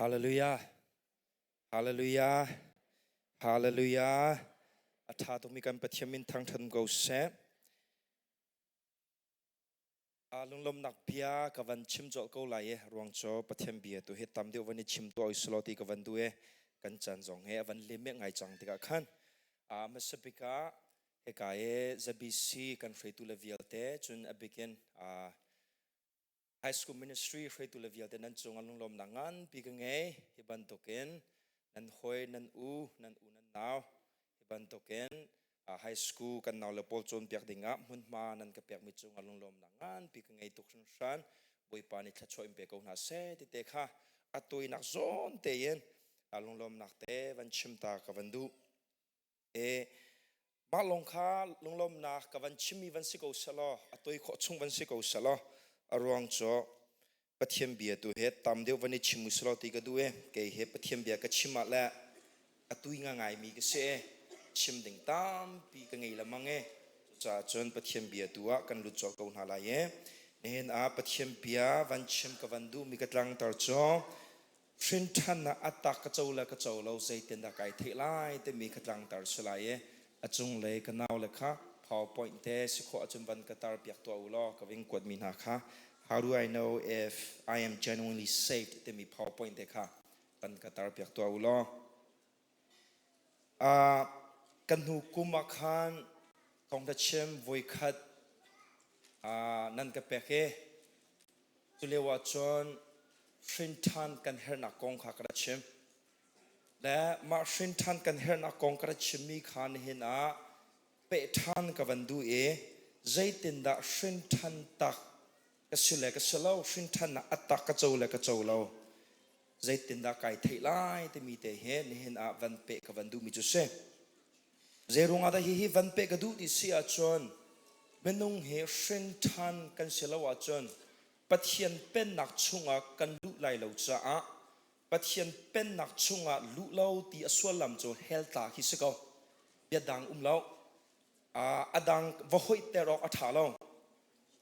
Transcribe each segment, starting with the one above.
Hallelujah. Hallelujah. Hallelujah. A ṭha tukmi kan Pathian min thangṭhat ko seh. A lunglawmnak bia ka van chim colh ko lai i ruang cu Pathian bia tu hi tam deuh van i chim tuah usulaw ti ka van duh i kan caan zong he a van lim ngai cang tikah khan a hmasa bik ah hika i ZBC kan hruaitu le vialte cun a bikin High School Ministry hruaitu le vialte nan cung ah lunglawmnak nganpi ka ngei. Hi bantukin nan hawi, nan u, nan u nan nau, hi bantukin high school kan nau le pawl cawnpiak dingah hmunhma nan ka pekmi cung ah lunglawmnak nganpi ka ngei tuk hringhran. Bawipa nih thluachuah in pe ko hna seh ti te kha a tawinak zawn tein lunglawmnak te van chim ta ka van duh. E mah lawng kha lunglawmnak ka van chimmi van si ko selaw a toi khawh chung van si ko selaw a ruang cu Pathian bia tu he tam deuh van i chim uselaw ti ka duh e kei he Pathian bia ka chim ah le a tui nga ngaimi ka si e chim ding tampi ka ngei lamang e cucaah cun Pathian bia tu ah kan lut colh ko hna lai e nihin ah Pathian bia van chim ka van duh mi ka tlangtar cu Hrinṭhannak a tak ka co le ka co lo zeitindah kai theih lai timi ka tlangtar si lai i a cunglei ka naule kha PowerPoint te si khawh ahcun van ka tar piak tuah u law ka ving kuatmi hna kha How do I know if I am genuinely saved timi PowerPoint te kha van ka tar piak tuah u law. Uh, kan hnu kum ah khan thawngtha chim voikhat uh, nan ka pek i Culio ahcun hrinṭhan kan herhnak kong kha ka rak chim. Le mah hrinṭhan kan herhnak kong ka rak chimmi kha nihin ah peh ṭhan ka van duh i zeitindah hrinṭhan tak ka si le ka si lo, hrinṭhannak a tak ka co le ka co lo, zeitindah kai theih lai timi te hi nihin ah van peh ka van duhmi cu si. Zeiruang ah dah hihi van peh ka duh ti si ahcun minung hi hrinṭhan kan si lo ahcun Pathian pennak chungah kan luh lai lo caah Pathian pennak chungah luh lo ti a sullam cu hell tla khi si ko. Bia dang um lo. A dang va hoihter awk a ṭha lo.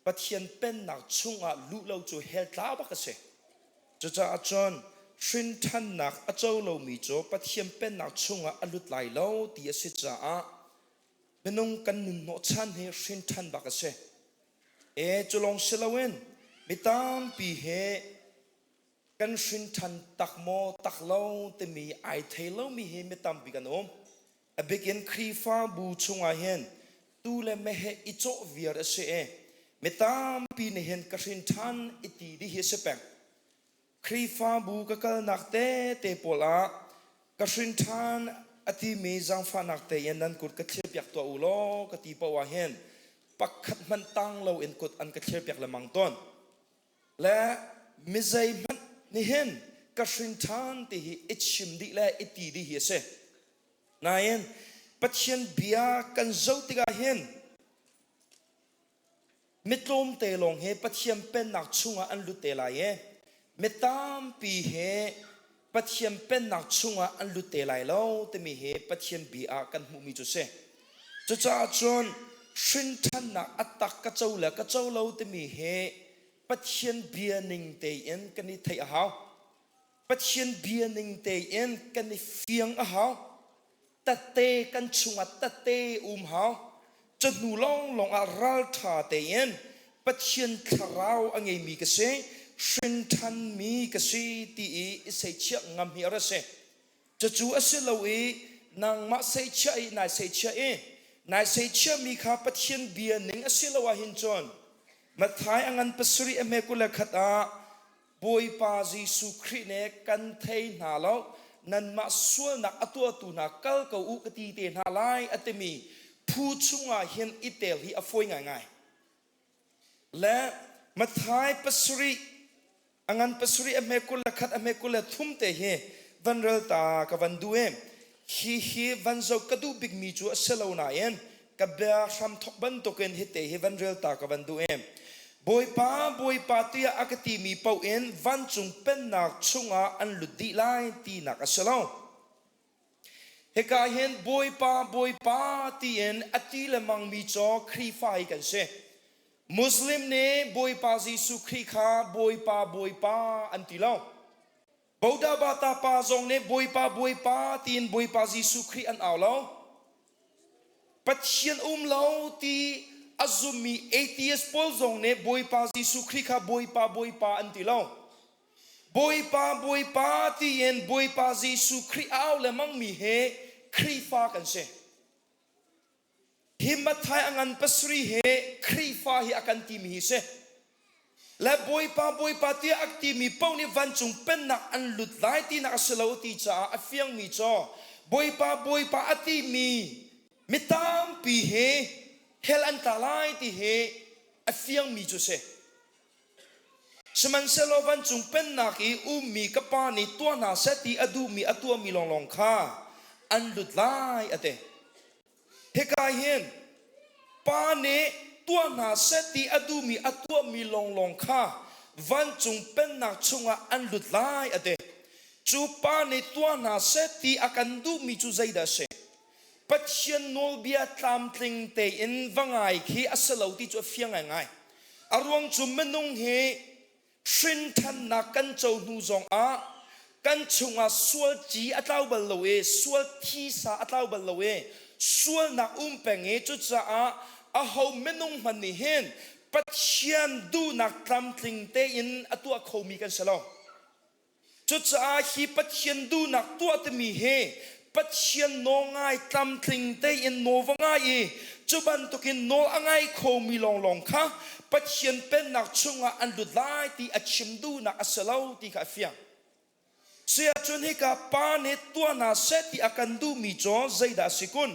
Pathian pennak chungah luh lo cu hell tla bak a si. Cucaah cun hrinṭhannak a co lomi cu Pathian pennak chungah a lut lai lo ti a si caah minung kan nun hnawhchan hi hrinṭhan bak a si. E cu lawng si loin mi tampi he kan hrinṭhan tak maw tak lo timi ai thei lomi hi mi tampi kan um. A bikin Khrihfabu chungah hin tuu le meheh i cawh viar a si i mi tampi nih hin ka hrin ṭhan i ti dih hi a si peng. Khrihfabu ka kalnak tete pawl ah ka hrin ṭhan a timi zaangfahnak tein nan kut ka thlirpiak tuah u law ka ti paoh ah hin pakhat hmanh tang loin kut an ka thlirpiak lengmang tawn. Le mi zeihmanh nih hin ka hrin ṭhan ti hi i chim dih le i ti dih hi a si. Nain Pathian bia kan zoh tikah hin mi tlawmte lawng he Pathian pennak chungah an lut te lai i mi tampi he Pathian pennak chungah an lut te lai lo timi hi Pathian bia ah kan hmuhmi cu si. Cucaah cun hrinṭhannak a tak ka co le ka co lo timi hi Pathian bia ning tein kan i theih a hau. Pathian bia ning tein kan i fiang a hau. Tatte kan chungah tatte um hau. Cu hnu lawnglawng ah ralṭha tein Pathian thlarau a ngeimi ka si, hrinṭhanmi ka si ti i i seichiah ngam hi a ra si. Cucu a si lo i nangmah seichiah i nai seichiah i nai seichiahmi kha Pathian bia ning a si lo ahhin cun Matthai a ngan pasarih a hme 21 ah Bawipa Jesuh Khrih nih kan thei hna lo nanmah sualnak a tuahtu hna kal ko u ka ti te hna lai a timi phu chungah hin i tel hi a fawi ngaingai. Le Matthai pasarih a ngan pasarih a hme 21 a hme 23 te hi van rel ta ka van duh i hi hi van zoh ka duh bikmi cu a si lo nain ka bia hramthok bantukin hite hi van rel ta ka van duh i Bawipa Bawipa tiah a ka timi paoh in vancung pennak chungah an lut dih lai tinak a si lo. Hika hin Bawipa Bawipa tiin a ti lengmangmi cu Khrihfa hi kan si. Muslim nih Bawipa Jesuh Khrih kha Bawipa Bawipa an ti lo. Bodabata pa zong nih Bawipa Bawipa tiin Bawipa Jesuh Khrih an au lo. Pathian um lo ti a zummi atheist pawl zong nih Bawipa Jesuh Khrih kha Bawipa Bawipa an ti lo. Bawipa Bawipa tiin Bawipa Jesuh Khrih a au lengmangmi he Khrihfa kan si. Hi Matthai a ngan pasarih hi Khrihfa hi a kan timi hi si. Le Bawipa Bawipa tiah a timi paoh nih vancung pennak an lut lai tinak a si lo ti caah a fiangmi cu Bawipa Bawipa a timi mi tampi hi hell an tla lai ti hi a fiangmi cu si. Sihmanhsehlaw vancung pennak i ummi ka Pa nih tuah hna seh ti a duhmi a tuahmi lawnglawng kha an lut lai a ti. Hika hin Pa nih tuah hna seh ti a duhmi a tuahmi lawnglawng kha vancung pennak chungah an lut lai a ti. Cu Pa nih tuah hna seh ti a kan duhmi cu zeidah a si? Pathian nawlbia tlamtling tein va ngai khi a si lo ti cu a fiang ngaingai. A ruang cu minung hi Hrinthannak kan co hnu zongah kan chungah sual ci a tlau bal lo i sual thisa a tlau bal lo i sualnak um peng i cucaah aho minung hmanh nih hin Pathian duhnak tlamtling tein a tuah khomi kan si lo. Cucaah hi Pathian duhnak tuah timi hi Pathian nawl ngai tlamtling tein nawl va ngai i cu bantukin nawl a ngai khomi lawnglawng kha Pathian pennak chungah an lut lai ti a chim duhnak a si lo ti kha a fiang. Cuahcun hika pa nih tuah hna seh ti a kan duhmi cu zeidah a si kun?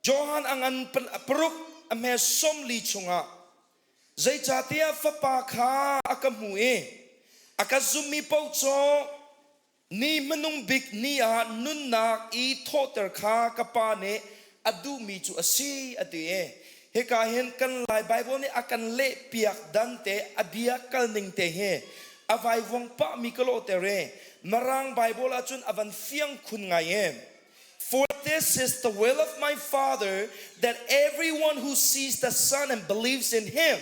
Johan a ngan paruk a hme 40 chungah zeicahtiah fapa kha a ka hmu i a ka zummi paoh cu ni hmanung bik ni ah nunnak i thawhter kha ka pa nih a duhmi cu a si a ti i hika hin kan Lai Baibal nih a kan lehpiak dan te a bia kalning te hi a vaivuang pahmi ka lawhter i Mirang Baibal ahcun a van fiang khun ngai i For this is the will of my Father, that everyone who sees the Son and believes in him,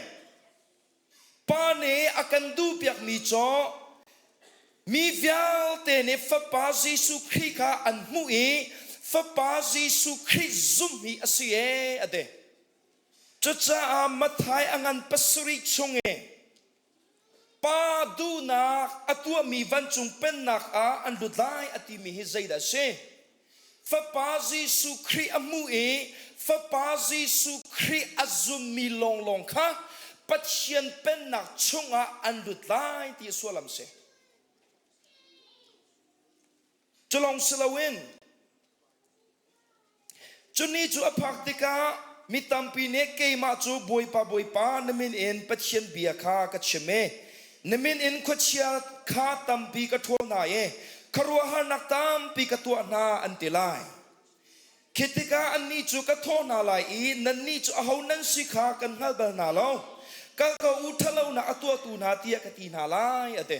Pa nih a kan duhpiakmi cu mi vialte nih Fapa Jesuh Khrih kha an hmuh i Fapa Jesuh Khrih zumh hi a si ee a ti. Cucaah Matthai a ngan pasarih chung i Pa duhnak a tuahmi vancung pennak ah an lut lai a timi hi zeidah a si? Fapa Jesuh Khrih a hmu i Fapa Jesuh Khrih a zummi lawnglawng kha Pathian pennak chungah an lut lai ti a sullam a si. Cu lawng si loin Cu ni cu a phak tikah mi tampi nih keimah cu Bawipa, Bawipa, na min in Pathian bia kha ka chim i na min in khuachia kha tampi ka ṭhawl hna i khuaruahharnak tampi ka tuah hna, an ti lai. Khi tikah annih cu ka thawh hna lai i nannih cu aho nan si kha kan hngal bal hna lo. Kal ko u, ṭhalonak a tuahtu hna, tiah ka ti hna lai, a ti.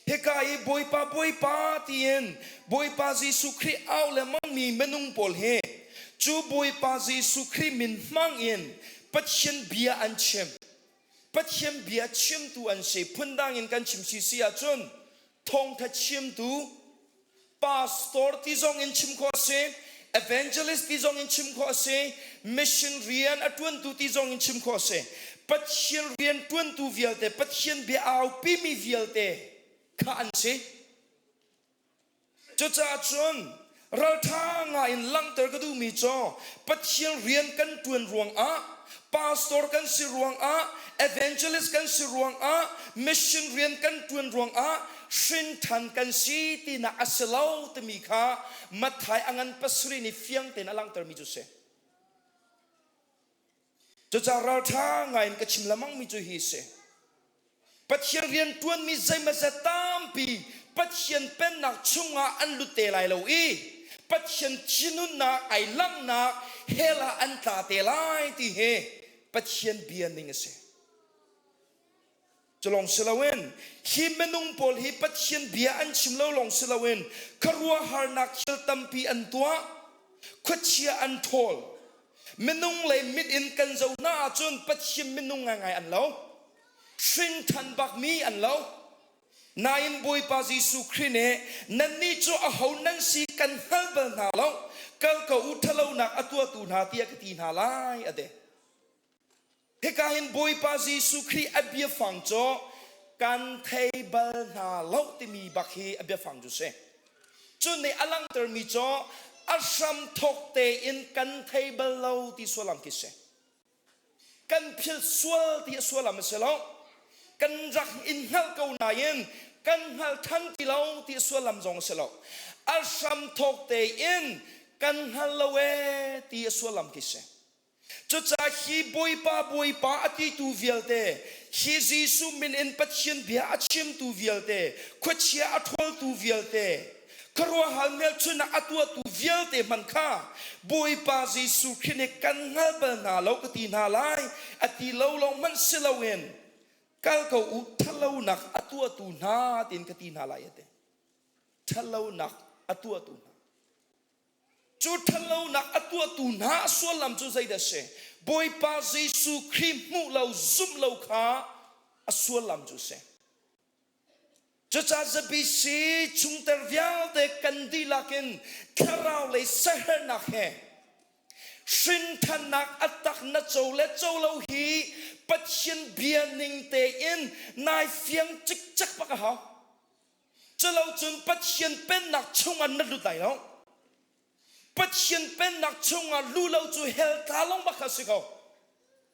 Hika i Bawipa Bawipa tiin Bawipa Jesuh Khrih au lengmangmi minung pawl hi cu Bawipa Jesuh Khrih min hmang in Pathian bia an chim. Pathian bia chimtu an si. Phundang in kan chim sisi ahcun thawngtha chimtu pastor ti zong in chim khawh a si, evangelist ti zong in chim khawh a si, mission rian a ṭuantu ti zong in chim khawh a si. Pathian rian ṭuantu vialte, Pathian bia aupimi vialte kha an si. Cucaah cun ralṭha ngai in langhter ka duhmi cu Pathian rian kan ṭuan ruangah pastor kan si ruangah evangelist kan si ruangah mission rian kan ṭuan ruangah hrinṭhan kan si tinak a si lo timi kha Matthai a ngan pasarih nih fiang tein a langhtermi cu si. Cucaah ralṭha ngai in ka chim lengmangmi cu hi si. Pathian rian ṭuanmi zeimawzat tampi Pathian Pennak chungah an lut te lai lo i Pathian thinhunnak ai langhnak hell ah an tla te lai ti hi Pathian bia ning a si. Cu lawng si loin hi minung pawl hi Pathian bia an chim lo lawng si loin khuaruahharnak thil tampi an tuah, khuachia an ṭhawl. Minung lei mit in kan zoh hna ahcun Pathian minung ngaingai an lo. Hrinṭhan bakmi an lo. Nain Bawipa Jesuh Khrih nih nannih cu aho nan si kan hngal bal hna lo, kal ko u ṭhalonak a tuahtu hna tiah ka ti hna lai a ti. Hika hin Bawipa Jesuh Khrih a biafang cu kan thei bal hna lo timi bak hi a biafang cu si. Cu nih a langhtermi cu a hramthawk tein kan thei bal lo ti sullam khi si. Kan philh sual ti a sullam a si lo. Kan rak in hngalh ko nain kan hngal than ti lo ti a sullam zong a si lo. A hramthawk tein kan hngal lo ee ti a sullam khi si. Cucaah hi Bawipa Bawipa a titu vialte, hi Jesuh min in Pathian bia a chimtu vialte, khuachia a ṭhawltu vialte, khuaruahhal hmelchunhnak a tuahtu vialte hmanh kha Bawipa Jesuh Khrih nih kan hngal bal hna lo ka ti hna lai a ti lo lawng hmanh si loin kal ko u ṭhatlonak a tuahtu hna tiin ka ti hna lai a ti. Ṭhatlonak a tuahtu hna. Cu ṭhatlonak a tuahtu hna sullam cu zeidah a si? Bawipa Jesuh Khrih hmuh lo, zumh lo kha a sullam cu a si. Cucaah ZBC chungtel vialte kan dihlak in thlarau lei siaherhnak he hrinthannak a tak na co le co lo hi Pathian bia ning tein nai fiang cikcek bak a hau. Culocun Pathian pennak chungah na lut lai lo. Pathian pennak chungah luh lo cu hell tla lawng bak kha si ko.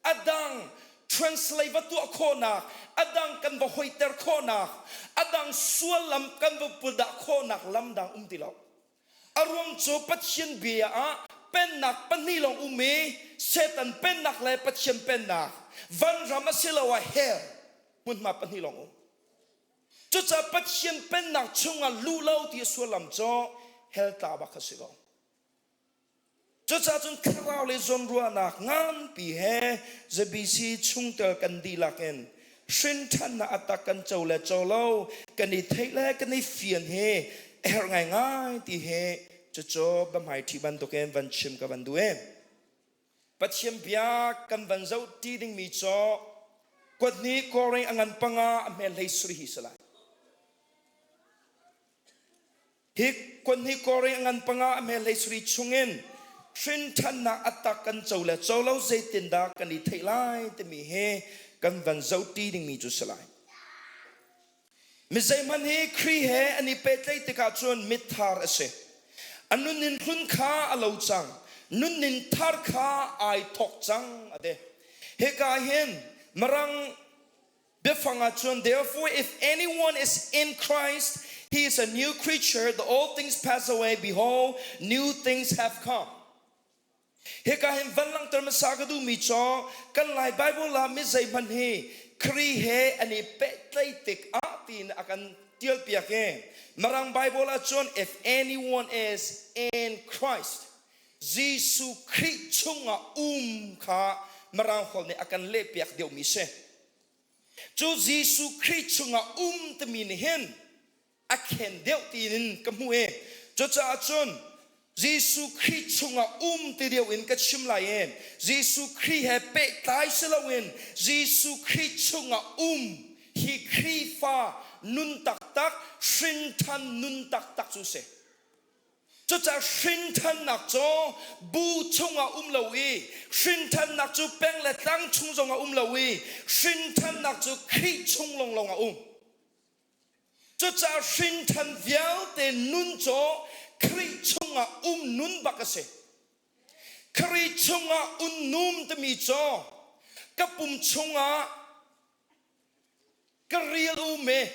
A dang translate va tuah khawhnak, a dang kan va hoiter khawhnak, a dang sual lam kan va puldah khawhnak lam dang um ti lo. A ruang cu Pathian bia ah pennak pahnih lawng um i Satan pennak le Pathian pennak, vanram asiloah hell hmunhma pahnih lawng um. Cucaah Pathian pennak chungah luh lo ti a sullam cu hell tla bak kha si ko. Cucaah cun thlarau le zawnruahnak nganpi he ZBC chungtel kan dihlak in hrinṭhannak a tak kan co le co lo kan i theih le kan i fian hi a herh ngaingai ti hi cucu biahmai ṭhi bantukin van chim ka van duh i Pathian bia kan van zoh ṭi dingmi cu kuat hnih Korin a ngan panga a hmel hlei suri hi si lai. Hi kuat hnih Korin a ngan panga a hmel hlei suri chungin hrinṭhannak a tak kan co le co lo zeitindah kan i theih lai timi hi kan van zoh ṭi dingmi cu si lai. Mi zeihmanh hi Khrih he an i pehtlaih tikah cun mitthar a si. A nunning hlun kha a lo cang, nunning thar kha ai thawk cang a ti. Hika hin Mirang biafang ah cun therefore if anyone is in Christ he is a new creature the old things pass away behold new things have come. Hika hin van langhter hmasa ka duhmi cu kan Lai Bible ah mi zeihmanh hi Khrih he an i pehtlaih tik ah tiin a kan tialpiak i Mirang Bible ah cun if anyone is in Christ Jesuh Khrih chungah um kha Mirang holh nih a kan lehpiak deuhmi si. Cu Jesuh Khrih chungah um timi nih hin a khen deuh tiin ka hmuh i cucaah cun Jesuh Khrih chungah um ti deuh in ka chim lai i Jesuh Khrih he pehtlai si loin Jesuh Khrih chungah um hi Khrihfa nun taktak hrinṭhan nun taktak cu si. Cucaah hrinṭhannak cu bu chungah um lo i hrinṭhannak cu peng le tlang chung zongah um lo i hrinṭhannak cu Khrih chung lawnglawng ah um. Cucaah hrinṭhan vialte nun cu Khrih chungah um nun bak a si. Khrih chungah un num timi cu ka pum chungah ka ril um i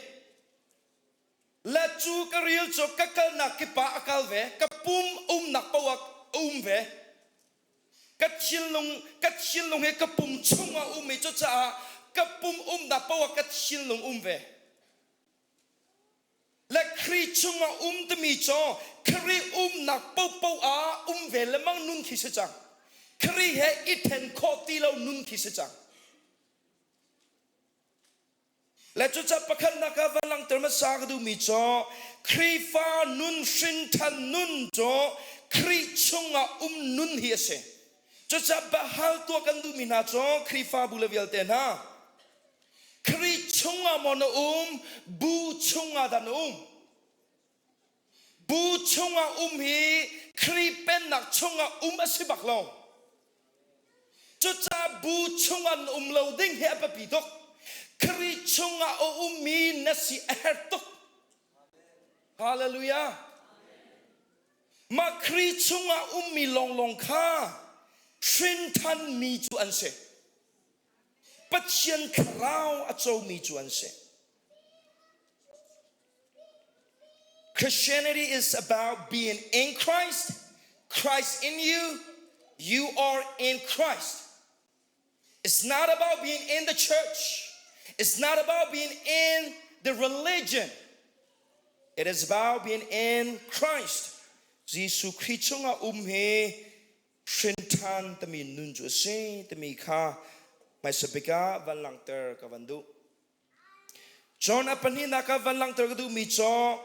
le cu ka ril cu ka kalnak kip ah a kal ve, ka pum umnak paoh ah a um ve. Ka thinlung ka thinlung hi ka pum chungah um i cucaah ka pum umnak paoh ah ka thinlung um ve. Le Khrih chungah um timi cu Khrih umnak paohpaoh ah um ve lemang nun khi si cang. Khrih he i then khawh ti lo nun khi si cang. Le cucaah pakhatnak ah van langhter hmasa ka duhmi cu Khrihfa nun hrinṭhan nun cu Khrih chungah um nun hi a si. Cucaah biahal tuah kan duhmi hna cu Khrihfabu le vialte hna. Khrih chungah maw na um, bu chungah dah na um? Bu chungah um hi Khrih pennak chungah um a si bak lo. Cucaah bu chungah na um lo ding hi a biapi tuk. Khrih chungah a ummi na si a herh tuk. Hallelujah. Mah Khrih chungah ummi lawnglawng kha hrinthanmi cu an si. Pathian thlarau a comi cu an si. Christianity is about being in Christ, Christ in you, you are in Christ. It's not about being in the church. It's not about being in the religion. It is about being in Christ. Jesuh Khrih chungah um hi hrinṭhan timi nun cu a si timi kha hmaisa bik ah van langhter ka van duh. John a pahnihnak ah van langhter ka duhmi cu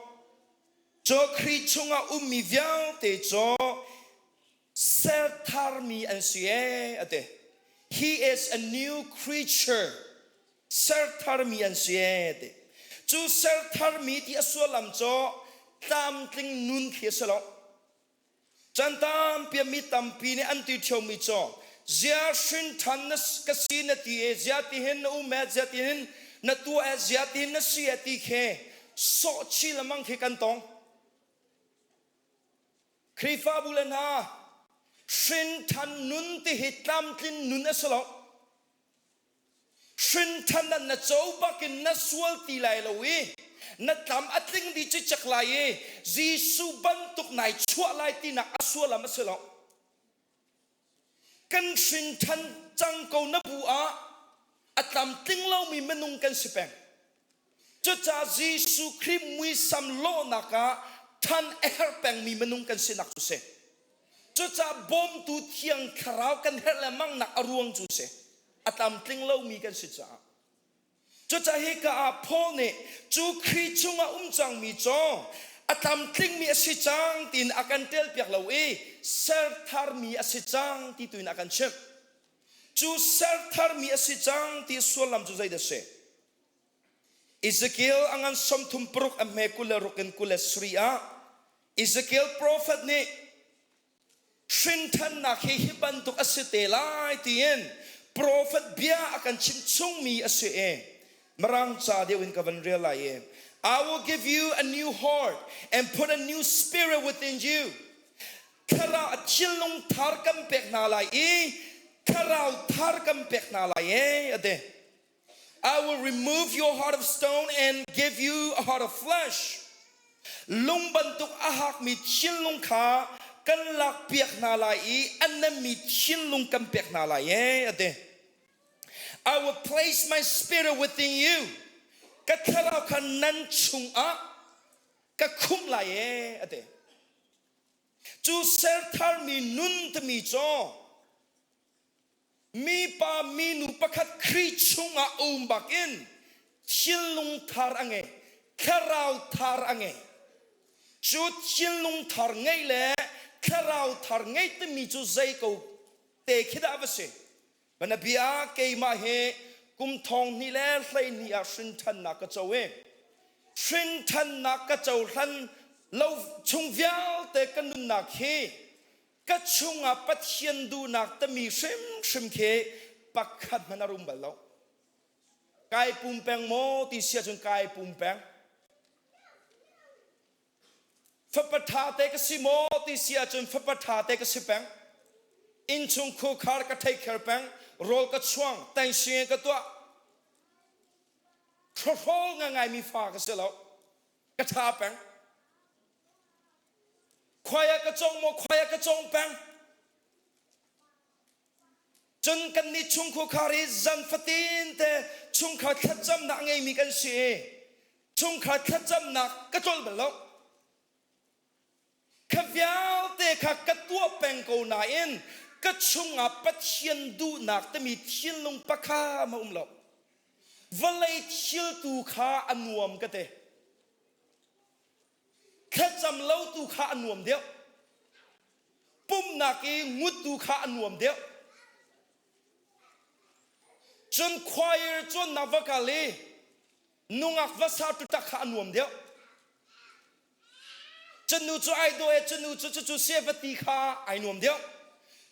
cu Khrih chungah ummi vialte cu sertharmi an si ee a ti. He is a new creature. Sertharmi an si ee ti. Cu sertharmi ti a sullam cu tlamtling nun khi a si lo. Chan tampi mi tampi nih an ti ṭheomi cu zia hrinṭhan na ka si na ti e zia ti hin na um e zia ti hin na tuah e zia ti hin na si e ti khi sawh chi lemang khi kan tong. Khrihfabu le hna hrinṭhan nun ti hi tlamtlin nun a si lo. Hrinṭhan ah na co bakin na sual ti lai lo i na tlam a tling dih cicek lai i Jesuh bantuk nai chuah lai tinak a sualam a si lo. Kan hrinṭhan cang ko na bu ah a tlamtling lomi minung kan si peng. Cucaah Jesuh Khrih muisam lawhnak ah ṭhan a herh pengmi minung kan sinak cu si. Cucaah bawmtu thiang thlarau kan herh lengmang nak a ruang cu si. A tlamtling lomi kan si caah. Cucaah hika ah Paul nih cu Khrih chungah um cangmi cu a tlamtlingmi a si cang tiin a kan ṭialpiak lo i sertharmi a si cang ti tuin a kan chimh. Cu sertharmi a si cang ti sullam cu zeidah a si? Ezekiel a ngan 36 a hme 26 in 23 ah Ezekiel profet nih Hrinthannak hi hi bantuk a si te lai tiin profet bia a kan chimh chungmi a si i Mirang ca deuh in ka van rel lai i I will give you a new heart and put a new spirit within you. Thlarau a thinlung thar kan pek hna lai i thlarau thar kan pek hna lai e a ti. I will remove your heart of stone and give you a heart of flesh. Lung bantuk a hakmi thinlung kha kan lakpiak hna lai i a nemmi thinlung kan pek hna lai ee a ti. I will place my spirit within you. Ka thlarau kha nan chungah ka khumh lai ee a ti. Cu sertharmi nun timi cu Mipa minu pakhat Khrih chungah um bakin thinlung thar a ngei, thlarau thar a ngei. Cu thinlung thar ngeih le thlarau thar ngeih timi cu zei ko te khi dah va si? Bianabia keimah hi kum thong hnih le 12 ah hrinṭhannak ka co i hrinṭhannak ka cohlan lo chung vialte ka nunnak hi ka chungah Pathian duhnak tami hrimhrim khi pakhat hmanh a rum bal lo. Kai pum peng maw ti si ahcun kai pum peng. Fapa ṭha te ka si maw ti si ahcun fapa ṭha te ka si peng. Innchung khukhar ka theikher peng, rawl ka chuang, tengsinge ka tuah. Hrawhrawl ngaingaimi fa ka si lo. Ka ṭha peng. Khuai ah ka cong maw khuai ah ka cong peng. Cun kannih chungkhar hi zan fatin te chungkhar thlacamnak ngeimi kan si i chungkhar thlacamnak ka tlolh bal lo. Kha vialte kha ka tuah peng ko nain ka chungah Pathian duhnak timi thinlung pakha a um lo. Vawlei thil tu kha a nuam ka ti. Thlacam lo tu kha a nuam deuh. Pumhnak i ngut tu kha a nuam deuh. Cun choir cawnnak va kal i nungak va sa tutak kha a nuam deuh. Cun nu cu ai daw e cun nu cu cucu se va ti kha ai nuam deuh.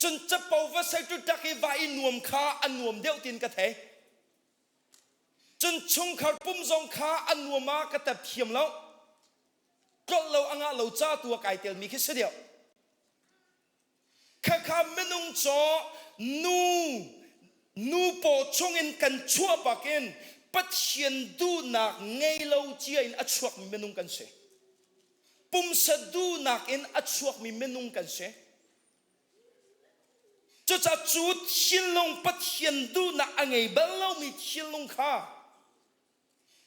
Cun capo va sei tutak i va i nuam kha a nuam deuh tiin ka thei. Cun chungkhar pum zong kha a nuam ah ka tep thiam lo. Tlolh lo a ngah lo ca tu ah kai telmi khi si deuh. Khakha minung caw nu nu paw chungin kan chuah bakin Pathian duhnak ngei lo cia in a chuakmi minung kan si. Pumsa duhnak in a chuakmi minung kan si. Cucaah cu thinlung Pathian duhnak a ngei bal lomi thinlung kha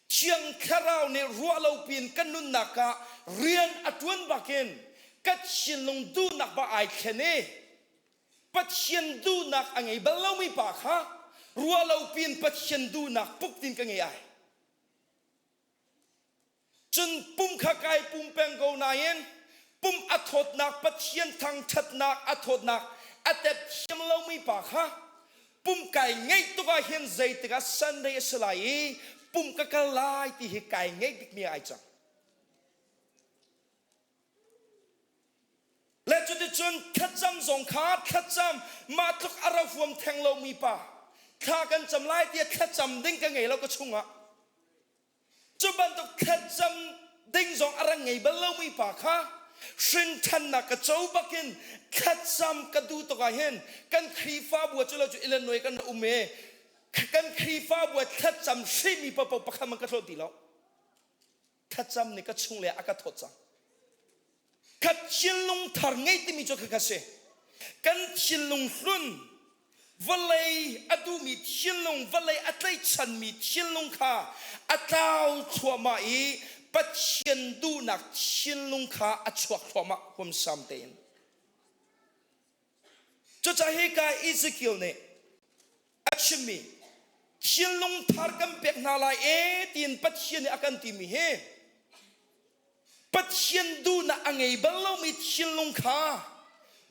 Thiang Thlarau nih ruah lo piin kan nunnak ah rian a ṭuan bakin ka thinlung duhnak ba ai thlen i Pathian duhnak a ngei bal lomi pa kha ruah lo piin Pathian duhnak puk tin ka ngei ai. Cun pum kha kai pum peng ko nain pum a thawtnak Pathian thangṭhatnak a thawtnak a tep thiam lomi pa kha pum kai ngeih tuk ah hin zeitik ah Sunday a si lai i pum ka kal lai ti hi kai ngeih bikmi ai cang. Le cuticun thlacam zong kha thlacam mah tluk a ra huam theng lomi pa thla kan cam lai tiah thlacam ding ka ngei lo ka chungah Cu bantuk thlacam ding zong a rak ngei bal lomi pa kha hrinṭhannak ka co bakin thlacam ka duh tuk ah hin kan Khrihfabu ah cu lo cu Illinois kan um i kan Khrihfabu ah thlacam hrimi paohpaoh pakhat man ka thlawh ti lo. Thlacam nih ka chung le a ka thawt cang. Kha thinlung thar ngei timi cu khakha si. Kan thinlung hlun vawlei a duhmi thinlung vawlei a tlaihchanmi thinlung kha a tlau thluahmah i Pathian duhnak thinlung kha a chuak thluahmah huamsam tein. Cucaah hika Ezekiel nih a chimmi thinlung thar kan pek hna lai e tiin Pathian nih a kan timi hi Pathian duhnak a ngei bal lomi thinlung kha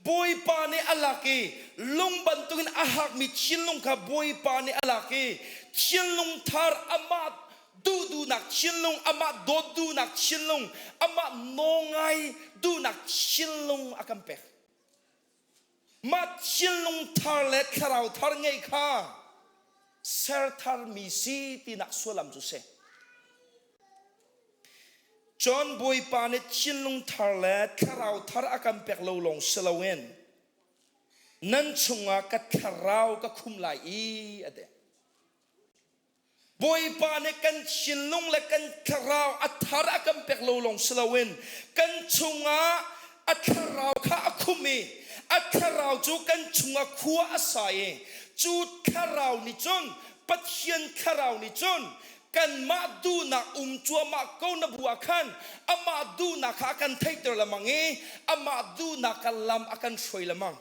Bawipa nih a lak i lung bantukin a hakmi thinlung kha Bawipa nih a lak i thinlung thar amah duh duhnak thinlung amah dawt duhnak thinlung amah nawngai duhnak thinlung a kan pek. Mah thinlung thar le thlarau thar ngeih kha ser tharmi si tinak sullam cu si. John Bawipa nih thinlung thar le thlarau thar a kan pek lo lawng si loin nan chungah ka thlarau ka khum lai i a ti. Bawipa nih kan thinlung le kan thlarau a thar a kan pek lo lawng si loin kan chungah a thlarau kha a khum i a thlarau cu kan chungah khua a sa i cu thlarau nih cun Pathian thlarau nih cun kanmah duhnak um cuahmah ko na bu ah khan amah duhnak kha a kan theihter lengmang i amah duhnak kan lam a kan hruai lengmang.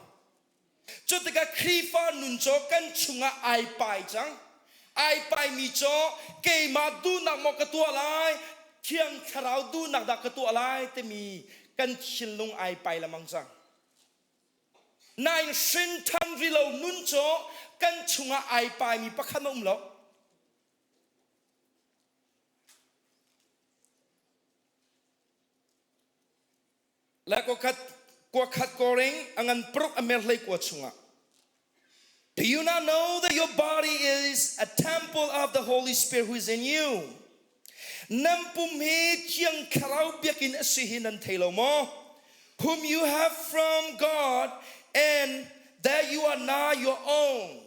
Cu tikah Khrihfa nun cu kan chungah ai pai cang. Ai paimi cu keimah duhnak maw ka tuah lai, Thiang Thlarau duhnak dah ka tuah lai timi kan thinlung ai pai lengmang cang. Nain hrin ṭhan rilo nun cu kan chungah ai paimi pakhat a um lo. Le kuakhat kuakhat koring a ngan paruk a mer hlei kua chungah Do you not know that your body is a temple of the Holy Spirit who is in you? Nan pum hi Thiang Thlarau biakinn a si hi nan thei lo maw? Whom you have from God and that you are not your own.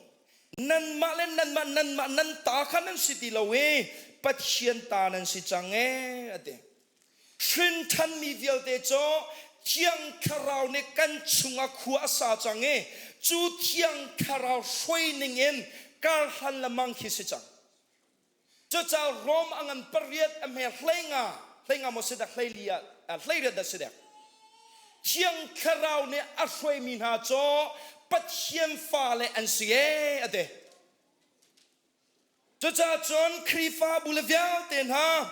Nanmah le nanmah nanmah nan ta kha nan si ti lo i Pathian ta nan si cang ee a ti. Hrin ṭhanmi vialte cu Thiang Thlarau nih kan chungah khua a sa cang i cu Thiang Thlarau hruai ningin karhlan lemang khi si cang. Cucaah Rom a ngan pariat a hme hleinga hleinga maw si dak hleili ah hleiriat dah si dek. Thiang Thlarau nih a hruaimi hna cu Pathian fale an si ee a ti. Cucaah cun Khrihfabu le vialte hna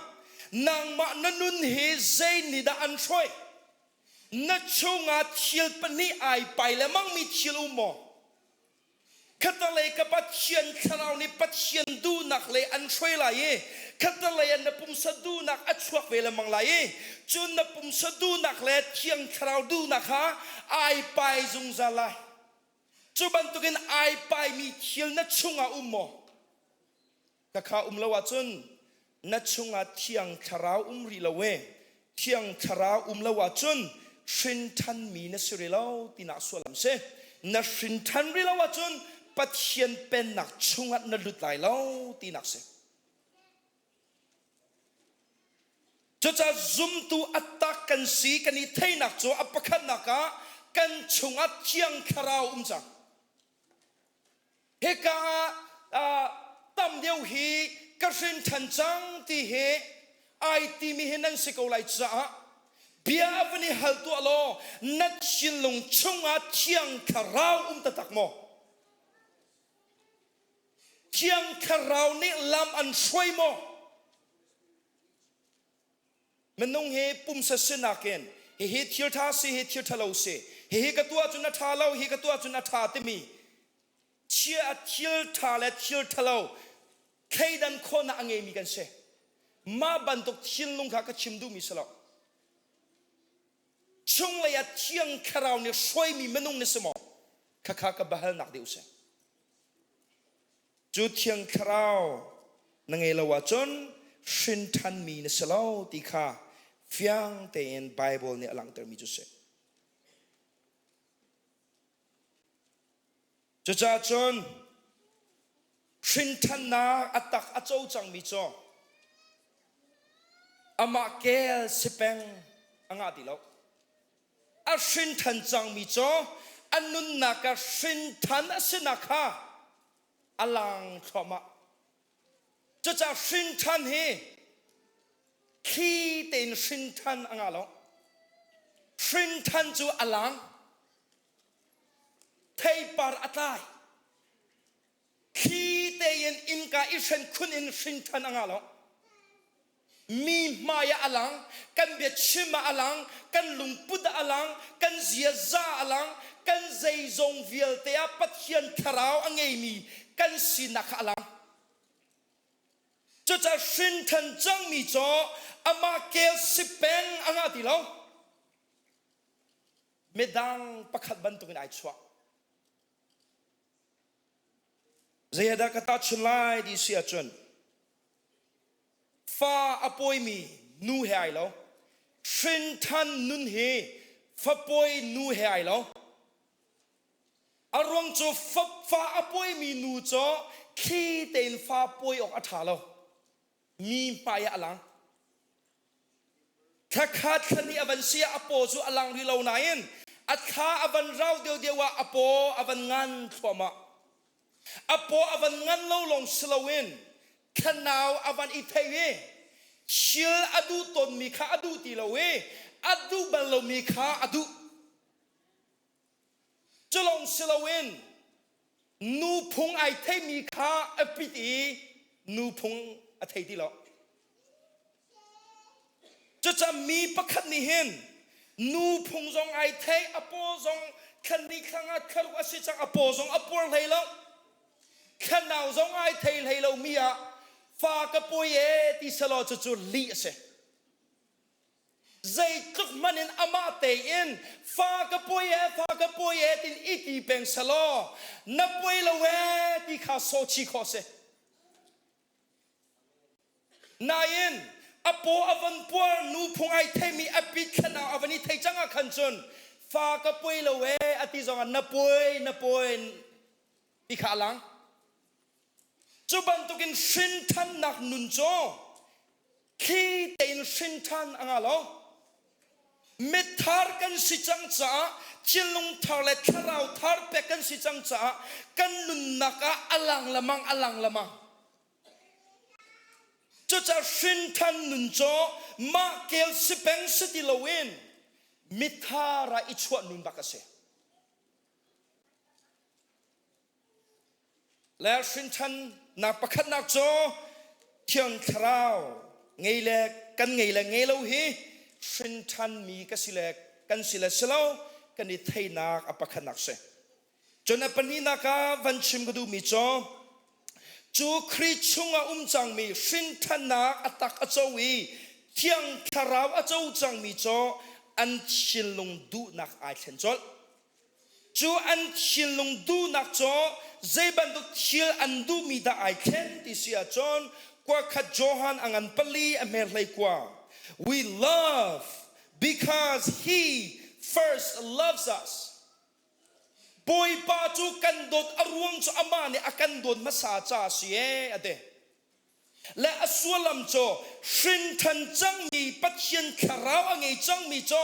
nangmah na nun hi zei nih dah an hruai? Na chungah thil pahnih ai pai lengmangmi thil um maw? Khatalei ka Pathian thlarau nih Pathian duhnak lei an hruai lai i khatalei ah na pumsa duhnak a chuak ve lengmang lai i cun na pumsa duhnak le Thiang Thlarau duhnak kha ai pai zungzal lai. Cu bantukin ai paimi thil na chungah um maw? Khakha um lo ahcun na chungah Thiang Thlarau um rih lo e. Thiang Thlarau um lo ahcun hrin ṭhanmi na si rih lo tinak sullam si. Na hrin ṭhan rih lo ahcun Pathian pennak chungah na lut lai lo tinak si. Cucaah zumtu a tak kan si kan i theinak cu a pakhatnak ah kan chungah Thiang Thlarau um cang. Hika ah tam deuh hi ka hrin ṭhan cang ti hi ai timi hi nan si ko lai caah bia a van i hal tuah law na thinlung chungah Thiang Thlarau um taktak maw? Thiang Thlarau nih lam an hruai maw? Minung hi pumsa sinak in hihi thil ṭha si hi thil ṭhalo si hihi ka tuah cun a ṭha lo hi ka tuah cun a ṭha timi chia thil ṭha le thil ṭhalo thleidan khawhnak a ngeimi kan si. Mah bantuk thinlung kha ka chim duhmi si lo. Chunglei ah Thiang Thlarau nih hruaimi minung na si maw? Khakha ka biahalnak deuh si. Cu Thiang Thlarau na ngei lo ahcun hrin ṭhanmi na si lo ti kha fiang tein Baibal nih a langhtermi cu si. Cucaah cun hrin ṭhannak a tak a co cangmi cu amah kel si peng a ngah ti lo. A hrin ṭhan cangmi cu a nunnak ah hrin ṭhan a sinak kha a lang thluahmah. Cucaah hrin ṭhan hi thli tein hrin ṭhan a ngah lo. Hrin ṭhan cu a lang. Theipar a tlai. Thli tein innka i hren khun in hrin ṭhan a ngah lo. Mi hmai ah a lang, kan biachim ah a lang, kan lungput ah a lang, kan ziaza ah a lang, kan zeizong vialte ah Pathian thlarau a ngeimi kan sinak kha a lang. Cucaah hrin ṭhan cangmi cu amah kel si peng a ngah ti lo. Midang pakhat bantukin ai chuah. Zei ah dah ka tahchun lai ti si ahcun fa a pawimi nu he ai lo. Hrinṭhan nun hi fapawi nu he ai lo. A ruang cu fa a pawimi nu cu thli tein fa pawi awk a ṭha lo. Mi hmai ah a lang. Thlakhat thlahnih a van si ah a paw cu a lang rih lo nain a thla a van rau deuhdeuh ah a paw a van ngan thluahmah. A paw a van ngan lo lawng si loin thlanau a van i thei i thil a duh tawnmi kha a duh ti lo i a duh bal lomi kha a duh. Cu lawng si loin nu phung ai theimi kha a pit i nu phung a thei ti lo. Cucaah mi pakhat nih hin nu phung zong ai thei, a paw zong thlanni thlanga thlaruk a si cang, a paw zong a puar hlei lo. Thlanau zong ai thei hlei lo mi ah fa ka pawi e ti selaw cucu lih a si. Zeitluk hmanh in amah tein fa ka puai e fa ka puai e tin i ti peng selaw na puai lo e ti kha sawchi khawh si. Nain a paw a von puar nu phung ai theimi a pit thlanau a van i thei cang ah khan cun fa ka puai lo e a ti zongah na puai na puai ti kha a lang. Cu bantukin hrinṭhannak nun cu thli tein hrinṭhan a ngah lo. Mithar kan si cang caah thinlung thar le thlarau thar pek kan si cang caah kan nunnak ah a lang lamang a lang lamang. Cucaah hrinṭhan nun cu mah kel si peng si ti loin mithar ah i chuah nun bak a si. Le hrinṭhannak pakhatnak cu Thiang Thlarau ngei le kan ngei le ngei lo hi hrinṭhanmi ka si le kan si le si lo kan i theinak a pakhatnak si. Cun a pahnihnak ah van chim ka duhmi cu cu Khrih chungah um cangmi hrinthannak a tak a co i Thiang Thlarau a co cangmi cu an thinlung duhnak ai thlen colh. Cu an thinlung duhnak cu zei bantuk thil an duhmi dah ai thlen ti si ahcun kuakhat Johan a ngan pali a hmer hlei kua. We love because he first loves us. Bawipa cu kan dawt a ruang cu amah nih a kan dawt hmasa ca a si ee a ti. Le a sullam cu hrinṭhan cangmi Pathian thlarau a ngei cangmi cu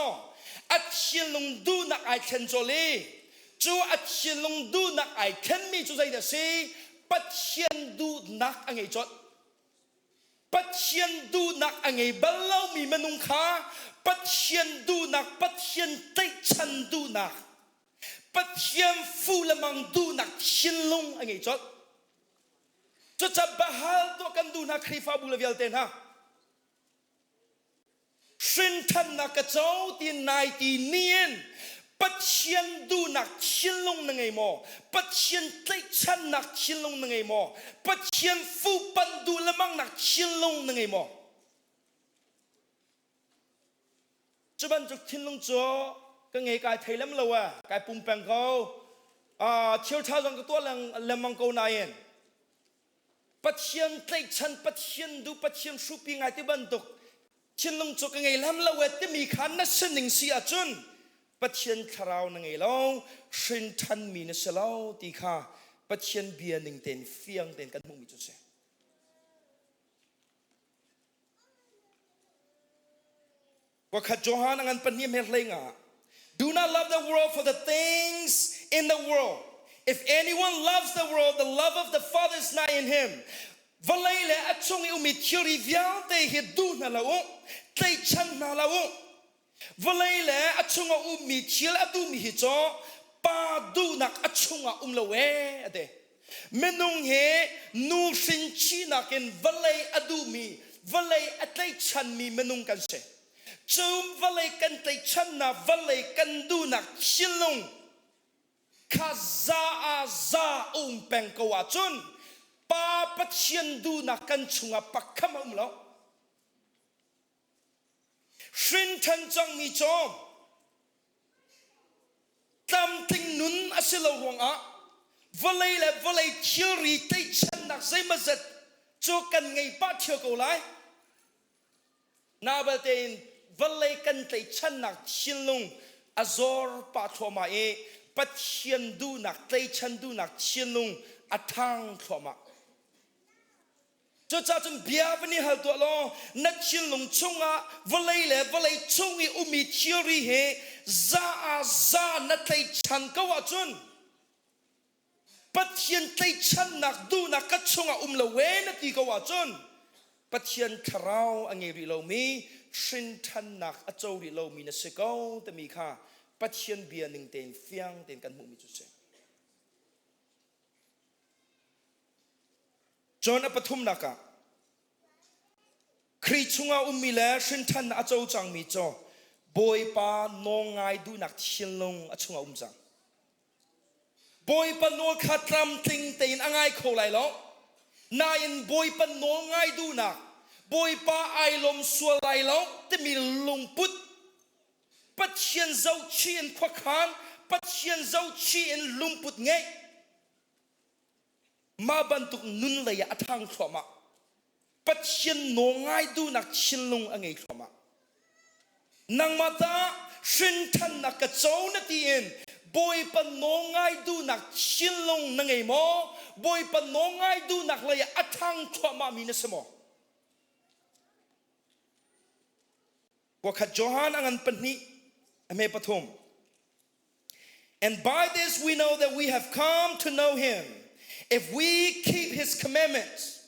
a thinlung duhnak ai thlen colh i cu a thinlung duhnak ai thlenmi cu zeidah a si? Pathian duhnak a ngei colh. Pathian duhnak a ngei bal lomi minung kha Pathian duhnak, Pathian tlaihchan duhnak, Pathian fu le mang duhnak thinlung a ngei colh. Cucaah bahal tuah kan duh hna Khrihfabu le vialte hna. Hrinthannak ka co ti nai ti ni in Pathian duhnak thinlung na ngei maw? Pathian tlaihchannak thinlung na ngei maw? Pathian fuhpanh duh lemangnak thinlung na ngei maw? Cu bantuk thinlung cu ka ngei kai thei lem lo e, kai pum peng ko. Thil ṭha zong ka tuah lengmang ko nain Pathian tlaihchan, Pathian duh, Pathian hrupi ngai ti bantuk thinlung cu ka ngei lam lo e timi kha na sining si ahcun Pathian thlarau na ngei lo, hrin ṭhanmi na si lo ti kha Pathian bia ning tein fiang tein kan hmuhmi cu si. Pakhat Johan a ngan pahnih hmer hlei nga. Do not love the world for the things in the world. If anyone loves the world, the love of the Father is not in him. Vawlei le a chung i ummi thilri vialte hi duh hna lo u, tlaihchan hna lo u. Vawlei le a chungah ummi thil a duhmi hi cu pa duhnak a chungah um lo ee a ti. Minung hi nu hrin chihnak in vawlei a duhmi, vawlei a tlaihchanmi minung kan si. Cun vawlei kan tlaihchannak, vawlei kan duhnak thinlung kha za ah za a um peng ko ahcun Pa Pathian duhnak kan chungah pakham a um lo. Hrinṭhan cangmi cu tlamtling nun a si lo ruangah vawlei le vawlei thilri tlaihchannak zeimawzat cu kan ngei pah ṭheo ko lai. Na belte in vawlei kan tlaihchannak thinlung a zor pah thluahmah i Pathian duhnak tlaihchan duhnak thinlung a ṭhang thluahmah. Cucaah cun bia van i hal tuah law na thinlung chungah vawlei le vawlei chung i ummi thilri hi za ah za na tlaihchan ko ahcun Pathian tlaihchannak duhnak ka chungah um lo ee na ti ko ahcun Pathian thlarau a ngei rih lomi hrinṭhannak a co rih lomi na si ko timi kha Pathian bia ning tein fiang tein kan hmuhmi cu si. Cun a pathumnak ah Khrih chungah ummi le hrinṭhan a co cangmi cu Bawipa nawl ngai duhnak thinlung a chungah um cang. Bawipa nawl kha tlamtling tein a ngai kho lai lo. Nain Bawipa nawl ngai duhnak, Bawipa ai lawm sual lai lo timi lungput Pathian zohchih in khuakhan, Pathian zohchih in lungput ngeih Mah bantuk nun lei ah a ṭhang thluahmah. Pathian nawl ngai duhnak thinlung a ngei thluahmah. Nangmah tah hrinṭhannak ka co na ti in Bawipa nawl ngai duhnak thinlung na ngei maw? Bawipa nawl ngai duhnak lei ah a ṭhang thluahmahmi na si maw? Wakhat Johan a ngan pahnih a hme pathum. And by this we know that we have come to know him if we keep his commandments.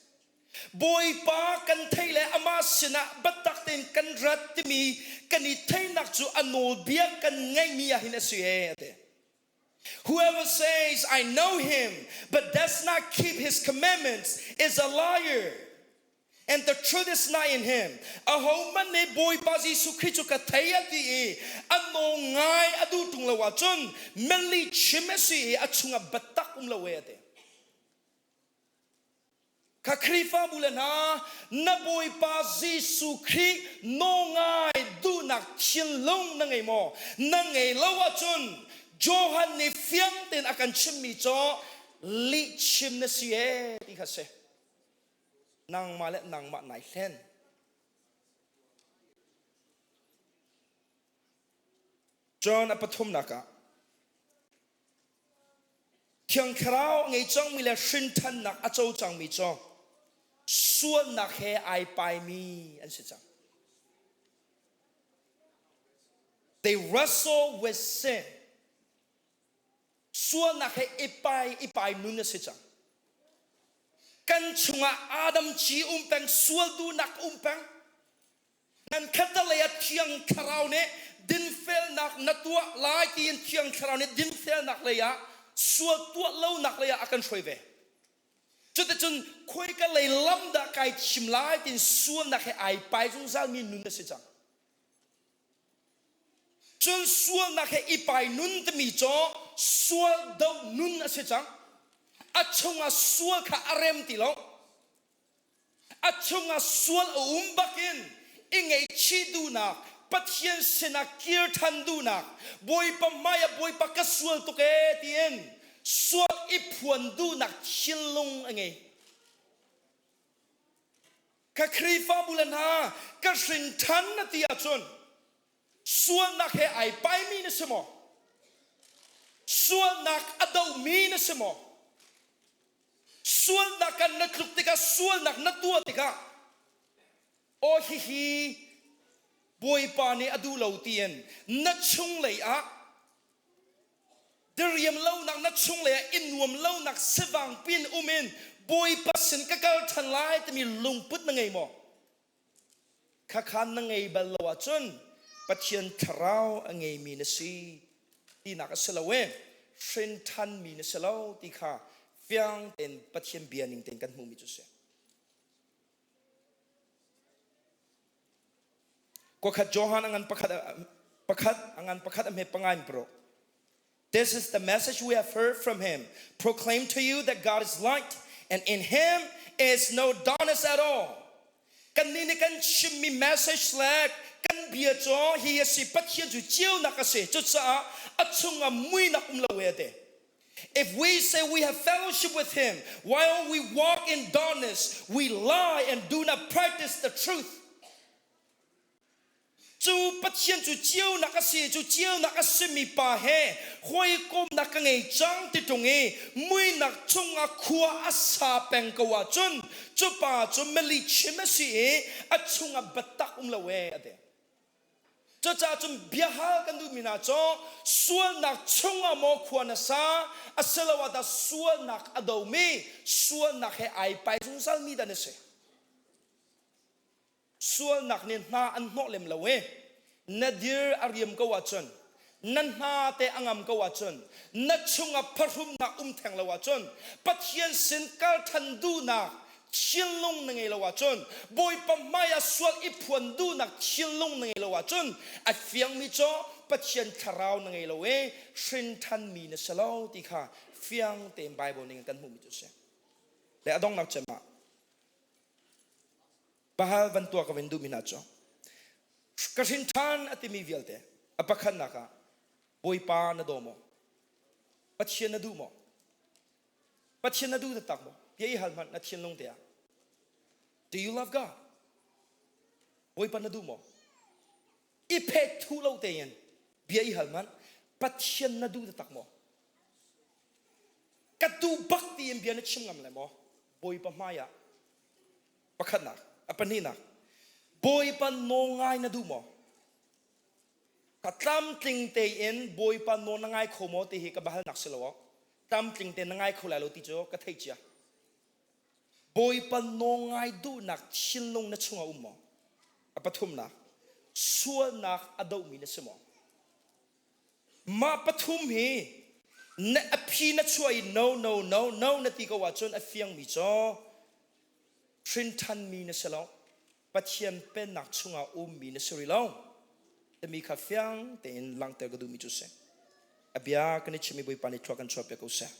Bawipa kan thei le amah sinah biatak tein kan rat timi kan i theinak cu a nawlbia kan ngeihmi ah hin a si ee a ti. Whoever says I know him but does not keep his commandments is a liar. And the truth is not in him. Ahohmanh nih Bawipa Jesuh Khrih cu ka thei a ti i a nawl ngai a duh ṭung lo ahcun meli chim a si i a chungah biatak um lo e a ti. Kha Khrihfabu le hna, na Bawipa Jesuh Khrih nawl ngai duhnak thinlung na ngei maw? Na ngei lo ahcun Johan nih fiang tein a kan chimmi cu lihchim na si ee ti kha si. Nangmah le nangmah nai hlen. John a pathumnak ah Thiang Thlarau a ngei cangmi le hrinthannak a co cangmi cu sualnak he ai paimi an si cang. They wrestle with sin. Sualnak he i pai i pai nun a si cang. Kan chungah Adam ci um peng, sual duhnak um peng. Nan khatalei ah Thiang Thlarau nih dinfelnak na tuah lai tiin Thiang Thlarau nih dinfelnak lei ah sual tuah lonak lei ah a kan hruai ve. Cuticun khuaika lei lam dah kai chim lai tiin sualnak he ai pai zungzalmi nun a si cang. Cun sualnak he i pai nun timi cu sual doh nun a si cang. A chungah sual kha a rem ti lo. A chungah sual a um bakin i ngaihchih duhnak, Pathian sinah kir ṭhan duhnak, Bawipa hmaiah Bawipa ka sual tuk ee tiin sual i phuan duhnak thinlung a ngei. Ka Khrihfabu le hna, ka hrin ṭhan na ti ahcun sualnak he ai paimi na si maw? Sualnak a dohmi na si maw? Sualnak kan na tluk tikah sualnak na tuah tikah aw hihi Bawipa nih a duh lo tiin na chunglei ah diriam lonak na chunglei ah i nuam lonak sivang pin um in Bawipa sin ka kal ṭhan lai timi lungput na ngei maw? Khakhan na ngei bal lo ahcun Pathian thlarau a ngeimi na si tinak a si lo e hrin ṭhanmi na si lo ti kha fiang tein Pathian bia ning tein kan hmuhmi cu si. Kuakhat Johan a ngan pakhat pakhat a ngan pakhat a hmet pangai in paruk. This is the message we have heard from him. Proclaim to you that God is light and in him is no darkness at all. Kan nih nih kan chimmi message le kan bia cu hi a si Pathian cu ceunak a si. Cucaah a chungah muinak um lo e te. If we say we have fellowship with him while we walk in darkness, we lie and do not practice the truth. Cu Pathian cu ceunak a si, cu ceunak a simi pa he hawikomnak ka ngei cang ti ṭung i muinak chungah khua a sa peng ko ahcun cu pa cu mali chim a si i a chungah biatak um lo ee a ti. Cucaah cun biahal kan duhmi hna cu sualnak chungah maw khua na sa asiloah dah sualnak a domi sualnak he ai pai zungzalmi dah na si. Sualnak nih hna an hnawh lem lo i na dir a riam ko ahcun na hna te a ngam ko ahcun na chungah phahrumnak um theng lo ahcun Pathian sin kal ṭhan duhnak thinlung na ngei lo ahcun Bawipa hmai ah sual i phuan duhnak thinlung na ngei lo ahcun a fiangmi cu Pathian thlarau na ngei lo i hrin ṭhanmi na si lo ti kha fiang tein Bible ning in kan hmuhmi cu a si. Le a donghnak cem ah Pahal van tuah ka van duhmi hna cu ka hrin ṭhan a timi vialte a pakhatnak ah Bawipa na daw maw? Pathian na duh maw? Pathian na duh taktak maw? Bia i hal hmanh na thinlung te ah. Do you love God? Bawipa na duh maw? I phet thu lo tein bia i hal hmanh Pathian na duh taktak maw? Ka duh bak tiin bia na chim ngam le maw? Bawipa hmai ah Pakhatnak, a pahnihnak, Bawipa nawl ngai na duh maw? Ka tlamtling tein Bawipa nawl na ngai kho maw ti hi ka biahalnak si lo awk. Tlamtling tein na ngai kho lai lo ti cu ka theih cia. Bawipa nawl ngai duhnak thinlung na chungah um maw? A pathumnak, sualnak a dohmi na si maw? Mah pathum hi na a phi na chuah i no no no no na ti ko ahcun a fiangmi cu. Hrinṭhanmi na si lo. Pathian pennak chungah ummi na si rih lo. Timi kha fiang tein langhter ka duhmi cu si. A bia kan i chimmi Bawipa nih thlua kan chuah piak ko seh.